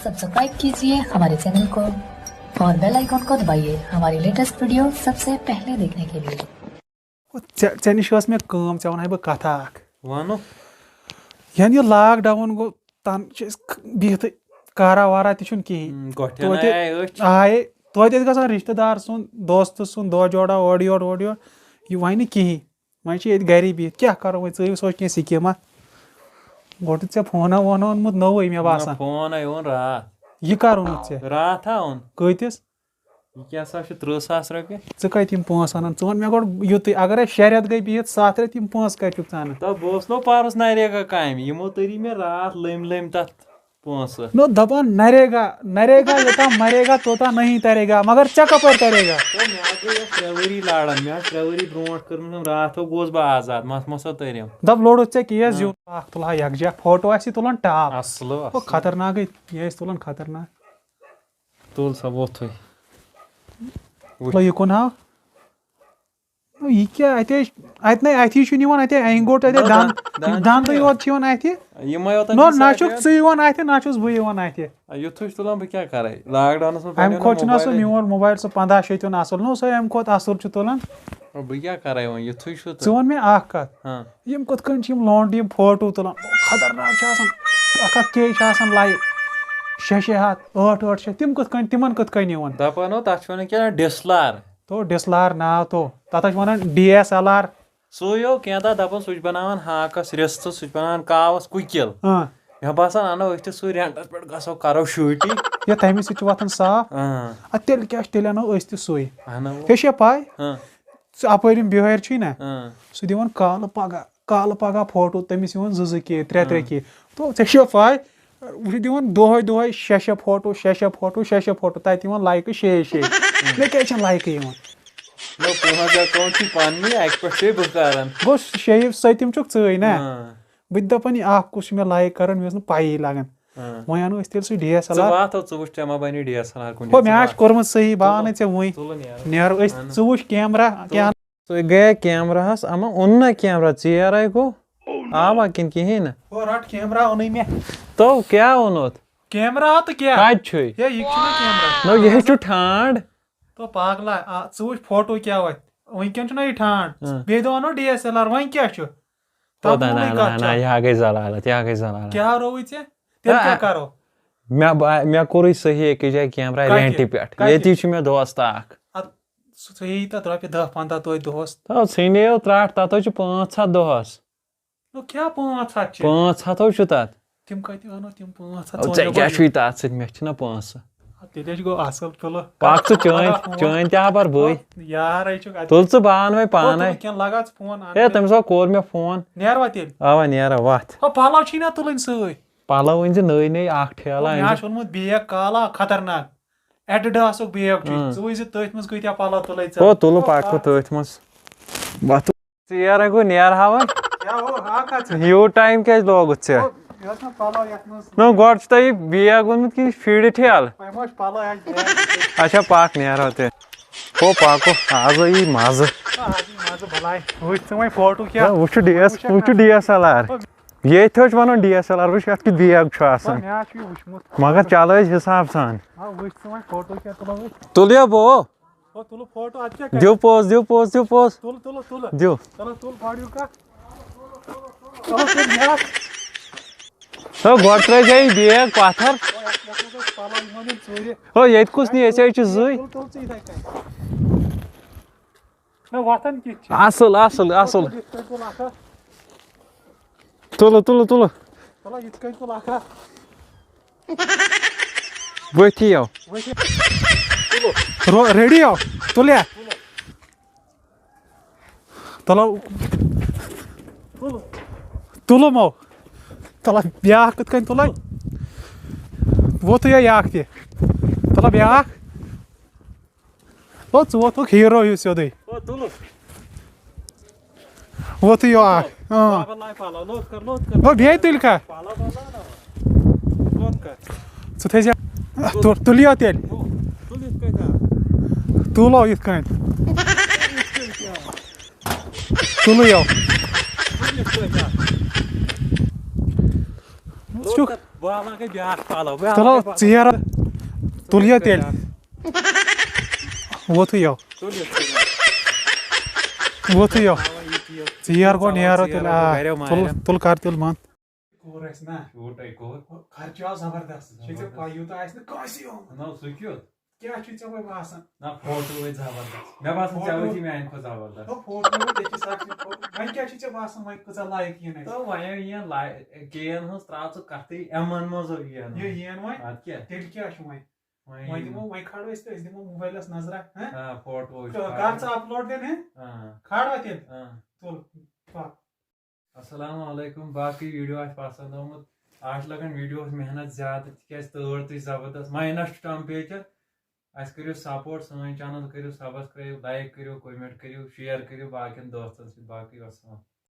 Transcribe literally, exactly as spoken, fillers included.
Subscribe कीजिए हमारे channel को और बेल आइकन को दबाइए हमारी लेटेस्ट वीडियो सबसे पहले देखने के लिए। ژےٚ ژےٚ نِش ٲس مےٚ کٲم، ژےٚ وَنہٕ ہا بہٕ کَتھا اَکھ۔ وَنُو۔ یَنہٕ یہِ لاک ڈاوُن گوٚو، تَنہٕ چھِ أسۍ ک- بِہتھٕے، کارا وارا تہِ چھُنہٕ کِہیٖنۍ۔ گۄٹھٮ۪ن توتہِ آیہِ أچھ۔ آیے، توتہِ ٲسۍ گژھان رِشتہٕ دار سُنٛد، دوستہٕ سُنٛد دۄہ جوڑا اورٕ یورٕ اورٕ یورٕ۔ یہِ وَنہِ نہٕ کِہیٖنۍ۔ وۄنۍ چھِ ییٚتہِ گَری بِہِتھ، کیٛاہ کَرو وۄنۍ؟ ژٕ سوچ کینٛہہ سِکیٖما۔ گۄڈٕ ژےٚ فونہ وونہ اوٚنمُت نوٚوٕے، مےٚ باسان۔ فون آیہِ اوٚن راتھ۔ یہِ کَر اوٚنُتھ ژےٚ؟ راتھ ہا اوٚن۔ کۭتِس؟ یہِ کیٛاہ سا چھُ تٕرٛہ ساس رۄپیہِ؟ ژٕ کَتہِ یِم پونٛسہٕ اَنان؟ ژٕ وَن مےٚ گۄڈٕ یُتُے، اَگرے شےٚ رٮ۪تھ گٔے بِہِتھ، سَتھ رٮ۪تھ، یِم پونٛسہٕ کَتہِ چھُکھ ژٕ اَنان؟ تہٕ بہٕ اوسُس نو پَرُس نریگا کامہِ، یِمو تٔری مےٚ راتھ لٔمۍ لٔمۍ تَتھ پونٛسہٕ۔ نو دَپان نریگا، نریگا یوٚتام مریگا توٚتام نہیں تریگا، مگر ژےٚ کَپٲرۍ تریگا؟ تہٕ مےٚ ہا گٔے اَتھ ترٛےٚ ؤری لاران، مےٚ آسہٕ ترٛےٚ ؤری برونٛٹھ کٔرمٕژ، راتھو گوس بہٕ آزاد، مَس مَسا تٔرِم۔ دَپ لوٚڑُتھ ژےٚ کیس زیُن اَکھ تُلہٕ ہا یَکجاہ، فوٹو آسی تُلان ٹاپ۔ اَصٕل ہُہ خطرناکٕے، یہِ ٲسۍ تُلان خطرناک۔ تُل سا ووٚتھُے۔ مطلب یہِ کُن ہاو۔ نو یہِ کیٛاہ، اَتہِ ٲسۍ، اَتہِ نے، اَتھی چھُنہٕ یِوان، اَتہِ اَنہِ گوٚٹ، اَتہِ نہ، دَند، دَند، دَند دَندٕے چھُنہٕ یوت چھِ یِوان اَتھِ۔ یِمے یوت نو نہ چھُکھ ژٕ یِوان اَتھِ، نہ چھُس بہٕ یِوان اَتھِ۔ یُتھُے چھُ تُلان بہٕ کیٛاہ کَرٕ؟ لاک ڈاوُنَس منٛز اَمہِ کھۄتہٕ چھُنہ سُہ میون موبایل سُہ پنٛداہ شیٚتیُن اَصٕل، نو سُہ اَمہِ کھۄتہٕ اَصٕل چھُ تُلان۔ بہٕ کیٛاہ کَرٕ وۄنۍ؟ یُتھُے چھُ ژٕ وَن مےٚ اَکھ کَتھ، ہاں۔ یِم کِتھ کٔنۍ چھِ یِم لونڈٕ یِم فوٹو تُلان؟ خطرناک چھِ آسان، اَکھ اَکھ کے چھِ آسان لایِو، شےٚ شےٚ ہَتھ، ٲٹھ ٲٹھ شَتھ، تِم کِتھ کٔنۍ، تِمَن کِتھ کٔنۍ یِوان؟ دَپان ہو تَتھ چھِ وَنان کیٛاہ ڈِسلار۔ تو ڈِسلار ناو تو، تَتھ حظ چھِ وَنان ڈی ایس ایل آر۔ سُے ہو کینٛہہ تام دَپان سُہ چھُ بَناوان ہاکَس رِستہٕ، سُہ چھُ بَناوان کاوَس کُکِل۔ اۭں۔ مےٚ باسان اَنو أسۍ تہِ سُے رٮ۪نٛٹَس پٮ۪ٹھ گژھو کَرو شوٗٹی۔ یا تَمہِ سۭتۍ چھُ وۄتھان صاف۔ اۭں۔ اَدٕ تیٚلہِ کیٛاہ چھُ، تیٚلہِ اَنو أسۍ تہِ سُے۔ اَنو۔ ژےٚ چھےٚ پَے؟ اۭں۔ ژٕ اَپٲرۍ یِم بِہٲرۍ چھُے نہ، اۭں۔ سُہ دِوان کالہٕ پَگاہ، کالہٕ پَگاہ فوٹو، تٔمِس یِوان زٕ زٕ کے، ترٛےٚ ترٛےٚ کے۔ تو ژےٚ چھےٚ پَے، وٕچھ دِوان دۄہَے دۄہَے شےٚ شےٚ فوٹو، شےٚ شےٚ فوٹو، شےٚ شےٚ فوٹو، تَتہِ یِوان لایکہٕ شے شے۔ مےٚ کیٛازِ چھَنہٕ لایکہٕ یِوان؟ نہ پونٛسہٕ اٮ۪کاوُنٛٹ چھُے پَننی، اَکہِ پٮ۪ٹھ چھُے بہٕ کَران۔ گوٚو شیٚیہِ سٔتِم چھُکھ ژٕے نہ؟ اۭں۔ بہٕ تہِ دَپان یہِ اَکھ کُس چھُ مےٚ لایک کَران، مےٚ ٲس نہٕ پَیی لَگان۔ اۭں۔ وۄنۍ اَنو أسۍ تیٚلہِ سُہ ڈی ایس ایل ژٕ آر۔ واتو، ژٕ وٕچھ ژےٚ ما بَنہِ ڈی ایس ایل آر کُنہِ ہو جایہِ، مےٚ ژٕ آسہِ کوٚرمُت صحیح، بہٕ اَنَے ژےٚ وٕنۍ۔ تُلہٕ نیرو۔ نیرو أسۍ، ژٕ وٕچھ کیمرہ کیٛاہ۔ ژٕ گٔیے کیمراہَس، اَما اوٚن نہ کیمرہ، ژیر آے گوٚو؟ آوا کِنہٕ کِہیٖنۍ نہٕ؟ ہو رَٹ کیمرہ اوٚنُے مےٚ۔ تو کیٛاہ اوٚنُتھ؟ کیمرہ ہا تہٕ کیٛاہ؟ کَتہِ چھُے؟ ہے یہِ چھُنہ کیمرہ۔ نو یہِ ہے چھُ ٹھانٛڈ۔ تو پاگلا، آ، ژٕ وٕچھ فوٹو کیٛاہ وَتہِ۔ وٕنکٮ۪ن چھُنہ یہِ ٹھانٛڈ۔ اۭں۔ بیٚیہِ دۄہ اَنو ڈی ایس ایل آر، وۄنۍ کیٛاہ چھُ؟ کوتاہ تَمُن نہ نٕے نہ کَتھ نہ چھےٚ۔ یہِ ہا گٔے زلالت، یہِ ہا گٔے زلالت۔ کیٛاہ رووُے ژےٚ؟ تیٚلہِ آ، کیٛاہ آ۔ کَرو؟ مےٚ با- مےٚ کوٚرُے صحیح أکِس جایہِ کیمرہ کَتہِ؟ رینٹہِ پٮ۪ٹھ، کَتہِ؟ ییٚتی چھُ مےٚ دوست اکھ۔ اَدٕ سُہ تھٲیی تَتھ رۄپیہِ دَہ پنٛداہ توتہِ دۄہَس۔ تو ژھٕنیو ترٛٹھ، تَتھ حظ چھُ پانٛژھ ہَتھ دۄہَس۔ نو کیٛاہ پانٛژھ ہَتھ چھِ؟ پانٛژھ ہَتھ حظ چھُ تَتھ۔ تِم کَتہِ اَنو تِم پانٛژھ ہَتھ؟ او، ژٕ وَن ژےٚ مےٚ کیٛاہ گۄڈٕ۔ چھُے تَتھ سۭتۍ؟ مےٚ چھِنہ پونٛسہٕ۔ اَدٕ تیٚلہِ حظ گوٚو اَصٕل، تُلہٕ۔ پَکھ ژٕ لَگاو چٲنۍ، فون۔ چٲنۍ تہِ ہا بَر بٕے۔ او، یارَے چھُکھ اَتہِ۔ تُل ژٕ بہٕ اَنہٕ وۄنۍ او، تُلہٕ پانَے۔ کینٛہہ، لَگاو ژٕ فون، اَنہٕ ہے، مےٚ۔ تٔمِس ہا کوٚر مےٚ فون۔ نیروا تیٚلہِ؟ اَوا نیرا وَتھ۔ او، پَلو چھی نہ تُلٕنۍ سۭتۍ۔ پَلو أنۍ زِ نٔے نٔے اَکھ ٹھیلہٕ مےٚ أنۍ آسہِ زِ۔ اوٚنمُت بیگ کالا خطرناک، ایڈیڈاسُک بیگ چھُ۔ اۭں۔ ژٕ وٕچھ زِ تٔتھۍ منٛز کۭتیٛاہ پَلو تُلَے ژےٚ۔ او تُلہٕ پَکھ بہٕ تٔتھۍ منٛز۔ وَتھ۔ ژیر ہے گوٚو، نیرٕ ہا وۄنۍ۔ کیٛاہ ہو، ہا کَتھ ژٕ؟ یوٗت ٹایم کیٛازِ لوگُتھ ژےٚ؟ او، یہِ اوس مےٚ پَلو یَتھ منٛز۔ نہ، گۄڈٕ چھُ تۄہہِ یہِ بیگ اوٚنمُت کِنہٕ یہِ چھُ فیٖڈِ ٹھیلہٕ؟ وۄنۍ ما چھُ پَلو اَسہِ بیگ؟ اچھا، پَکھ نیرو تہِ۔ ہو پَکو، آز یی مَزٕ۔ آ، آز یی مَزٕ بَلاے۔ وٕچھ ژٕ وۄنۍ فوٹو کیٛاہ۔ ہے، وٕچھُ ڈی ایس، وٕچھُ ڈی ایس ایل آر۔ ییٚتہِ حظ چھُ وَنان ڈی ایس ایل آر، وٕچھ اَتھ کیُتھ بیگ چھُ آسان۔ مےٚ حظ چھُ یہِ وٕچھمُت۔ مگر چلو أسۍ حِساب سان۔ آ، وٕچھ ژٕ وۄنۍ فوٹو کیٛاہ تُلو أسۍ۔ تُلِو بو۔ او، تُلہٕ فوٹو، اَدٕ کیٛاہ کَرٕ؟ دیو پوز، دیو پوز، دیو پوز۔ تُلہٕ، تُلہٕ، تُلہٕ۔ دیو۔ چلو، تُل گۄڈٕ یوٗکا۔ چلو، تُل بیگ۔ تو گۄڈٕ ترٛٲے زِ یہِ بیگ پَتھر۔ او، یَتھ، یَتھ منٛز ٲسۍ پَلو یِمَن یِم ژوٗرِ۔ ہو، ییٚتہِ کُس نِیہِ؟ أسۍ حظ چھِ زٕے۔ تُل، تُل ژٕ یِتھَے کٔنۍ۔ نہ، وۄتھان کِتھ چھِ؟ اَصٕل، اَصٕل، اَصٕل۔ تُل، یِتھ کٔنۍ تُل اَکھ اَکھ۔ تُلہٕ، تُلہٕ، تُلہٕ۔ چلو، یِتھ کٔنۍ تُل اَکھ اَکھ۔ ؤتھی یو۔ ؤتھِو۔ رو-، ریڈی ہو؟ تُلیا؟ تُلو۔ تُلو مو۔ تُلو بیٛاکھ کِتھ کٔنۍ تُلو؟ ووتُے یو یہِ اَکھ تہِ۔ تُلو بیٛاکھ۔ او، ژٕ ووتھُکھ ہیٖرو ہیوٗ سیوٚدُے۔ او، تُلُکھ۔ ووتُے یو اَکھ۔ اۭں۔ بابا، لایہِ پَلو۔ لوٚت کر، لوٚت کر۔ او، بیٚیہِ تُلہِ کھا؟ پَلو، پَلو، لوٚت کر۔ ژٕ تھٲیزِ۔ تُل، تُلِو تیٚلہِ۔ تُل، تُل یِتھ کٔنۍ تھاو۔ تُلو یِتھ کٔنۍ۔ تُلو یو۔ تُل یِتھ کٔنۍ تھاو۔ ژٕ چھُکھ۔ لوٚت کر۔ بالا گٔے بیٛاکھ پَلو، چلو، ژیر۔ تُل یہِ تیٚلہِ۔ ووتھٕے یو۔ ووتھٕے یو۔ ژیر گوٚو، نیرو تیٚلہِ۔ آ، تُل، تُل کر تیٚلہِ بنٛد۔ کوٗر آسہِ نا؟ شوٗٹے کوٚر۔ خرچہٕ آو زبردست۔ چھے ژےٚ پَے، یوٗتاہ آسہِ نہٕ کٲنٛسہِ آمُت۔ نو سُہ کیُتھ؟ کیٛاہ چھُے ژےٚ وۄنۍ باسان؟ نہ فوٹو ٲسۍ زبردست، مےٚ باسان ژےٚ وٕچھی میانہِ کھۄتہٕ زبردست۔ نو فوٹو وٕچھ أکِس اکھ سٕنٛدۍ فوٹو۔ وۄنۍ کیٛاہ چھُے ژےٚ باسان، وۄنۍ کۭژاہ لایقی یِن اَسہِ؟ تو وۄنۍ یِن لایقین ہٕنٛز ترٛاو ژٕ کتھٕے، یِمن منٛز یِن۔ یہِ یِن وۄنۍ؟ ادٕ کیٛاہ؟ تیٚلہِ کیٛاہ چھُ وۄنۍ؟ وۄنۍ وۄنۍ یِن۔ دِمو، وۄنۍ کھالو أسۍ تہٕ أسۍ دِمو موبایلس نظرہ، ہہ؟ آ فوٹو چھُ کر کھالُن۔ ژٕ اپلوڈ دِن، ہہ؟ آ، کھالوا تیٚلہِ؟ آ۔ تُل، پکھ۔ السلام علیکم، باقٕے ویڈیو آسہِ پسند آمُت۔ آز چھِ لگان ویڈیوس محنت زیادٕ، تِکیازِ تۭر تہِ چھِ زبردست، ماینس چھُ ٹمپیچر۔ اسہِ کٔرِو سپورٹ، سٲنۍ چینل کٔرِو سبسکرایب، لایک کٔرِو، کمنٹ کٔرِو، شیئر کٔرِو باقین دوستن سۭتۍ۔ باقٕے وسلام۔